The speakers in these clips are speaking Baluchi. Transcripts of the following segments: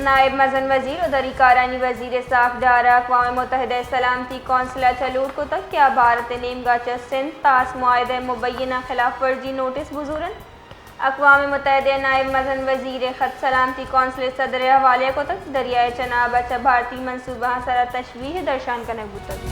نائب مزن وزیر و دری کارانی وزیر اسحاق ڈار ء اقوام متحدہ ء سلامتی کونسل ء چہ لوٹ کتگ کہ آ بھارت ء نیمگ ء چہ سندھ طاس معاہدہ ء مبینہ خلاف ورزی نوٹس بزور انت۔ اقوام متحدہ ء نائب مزن وزیر ء خط سلامتی کونسل ء صدر ء حوالہ کتگ۔ دریائے چناب ء چہ بھارتی منصوبہاں سرا تشویش درشان کنگ بوتگ۔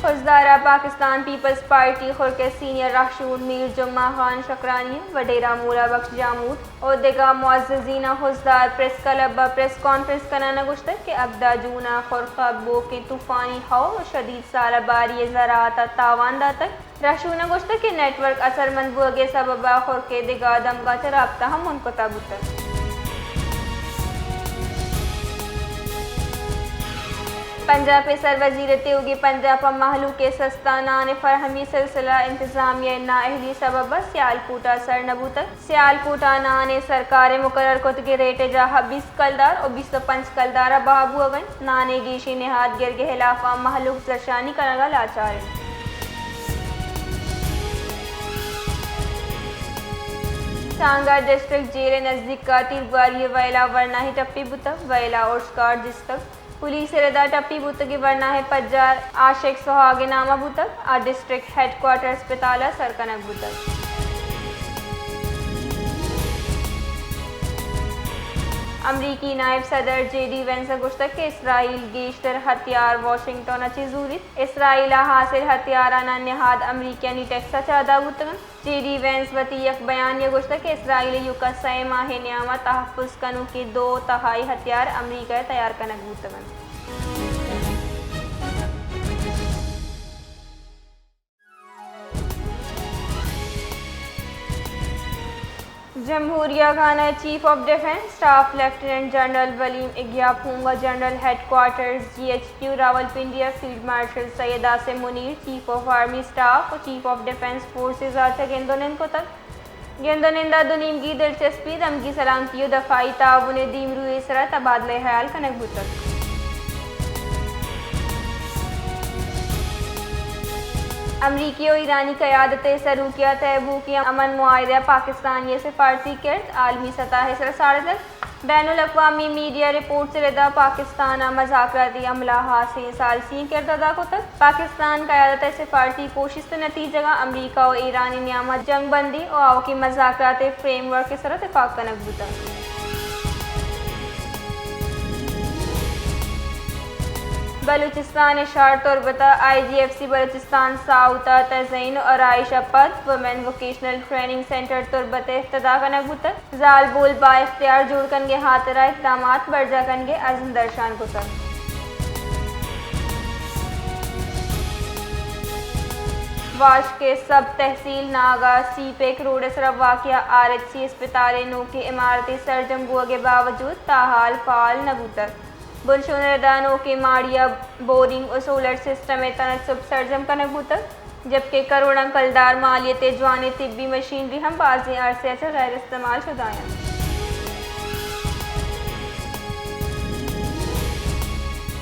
خضدار ء پاکستان پیپلز پارٹی خرک ء سینئر رہشون میر جمعہ خان شکرانی ء وڈیرہ مولا بخش جاموت و دگہ معززین ء خضدار پریس کلب ء پریس کانفرنس کنان ء گوشتگ کہ ہبدہ جون ء خرک ء بوکیں طوفانی ہئور و شدید سال ء باری ء زراعت ء تاوان داتگ۔ رہشون ء گوشتگ کہ نیٹ ورک اثرمند بوگ ء سبب ء خرک ء دگہ دمگاں چہ رابطہ ہم منقطع بوتگ۔ پنجاب ء سر وزیر ء تیوگیں پنجاب ء مہلوک ء سستا نان ء فراہمی ء سلسلہ انتظامیہ ء نااہلی ء سبب ء سیالکوٹ ء سر نہ بوتگ۔ سیالکوٹ ء نان ء سرکار ء مقرر کتگیں ریٹ ء جاہ ء بیست کلدار و بیست و پنچ کلدار ء بہا بوگ ء انت۔ نان ء گیشیں نہاد گرگ ء ہلاپ ء مہلوک زرشانی کنگ ء لاچار انت۔ سانگا ڈسٹرکٹ جیل ء نزیک ء تیرگواری ء ویل ء ورناہے ٹپی بوتگ، ویل ء ارش کارڈ جستگ۔ پولیس ء ردا ٹپی بوتگیں ورناہ ء پجار عاشق سہاگ ء نام ء بوتگ، آ ڈسٹرکٹ ہیڈ کوارٹر اسپتال ء سر کنگ بوتگ۔ امریکی نائب صدر جے ڈی وینس ء گوشتگ کہ اسرائیل گیشتر ہتھیار واشنگٹن ء چہ زوریت۔ اسرائیل ء حاصل ہتھیاران ء نہاد امریکیانی ٹیکس ء چہ ادا بوتگ انت۔ جے ڈی وینس وتی یک بیانے ء گوشتگ کہ اسرائیل ء ایوک ء سئے ماہ ء نیام ء تحفظ کنوکیں دو تہائی ہتھیار امریکہ ء تیار کنگ بوتگ انت۔ جمہوریہ خانہ ء chief of defence staff lieutenant general William اگیا پھونگ ء general headquarters G H Q Rawalpindi ء field marshal Syed Asim Munir, chief of army staff و چیف آف ڈیفنس فورسز ء چہ گند و نند کتگ۔ گند و نند ء دو نیمگی دلچسپی، دمگی سلامتی و دفاعی تعاون ء دیمروئی ء سرا تبادلہ حیال کنگ بوتگ۔ امریکی و ایرانی قیادت ء سروکی ء تہ بوھوکیں امن معاہدہ ء پاکستانی ء سفارتی کرد عالمی سطح ء سرا ساڑتگ۔ بین الاقوامی میڈیا رپورٹس ء ردا پاکستان ء مذاکراتی عملہ ء ہاسیں ثالثی ئیں کرد ادا کتگ۔ پاکستان قیادت ء سفارتی کوشست ء نتیجگ ء امریکہ و ایران ء نیام ء جنگ بندی و آؤکیں مذاکراتی فریم ورک ء سرا تپاک کنگ بوتگ۔ بلوچستان ء شہر تربت ء آئی جی ایف سی بلوچستان ساؤتھ ء تزئین و آرائش ء پد ویمن ووکیشنل ٹریننگ سینٹر تربت ء افتتاح کنگ بوتگ۔ زالبول با اختیار جوڑ کنگ ء ہاترا اقدامات برجاہ کنگ ء عزم درشان کتگ۔ واشک ء سب تحصیل ناگا سی پیک روڈ ء سرا واقع آر ایچ سی اسپتال ء نوکیں عمارتے سرجم بوگ ء باوجود تاحال فعال نہ بوتگ۔ بنشون ء ردا نوکیں ماڑی ء بورنگ و سولر سسٹم ء تناسب سرجم کنگ بوتگ، جبکہ کروڑاں کلدار مالیت ء جوانیں طبی مشینری ہم بازیں عرصے ء چہ غیر استعمال شدہ انت۔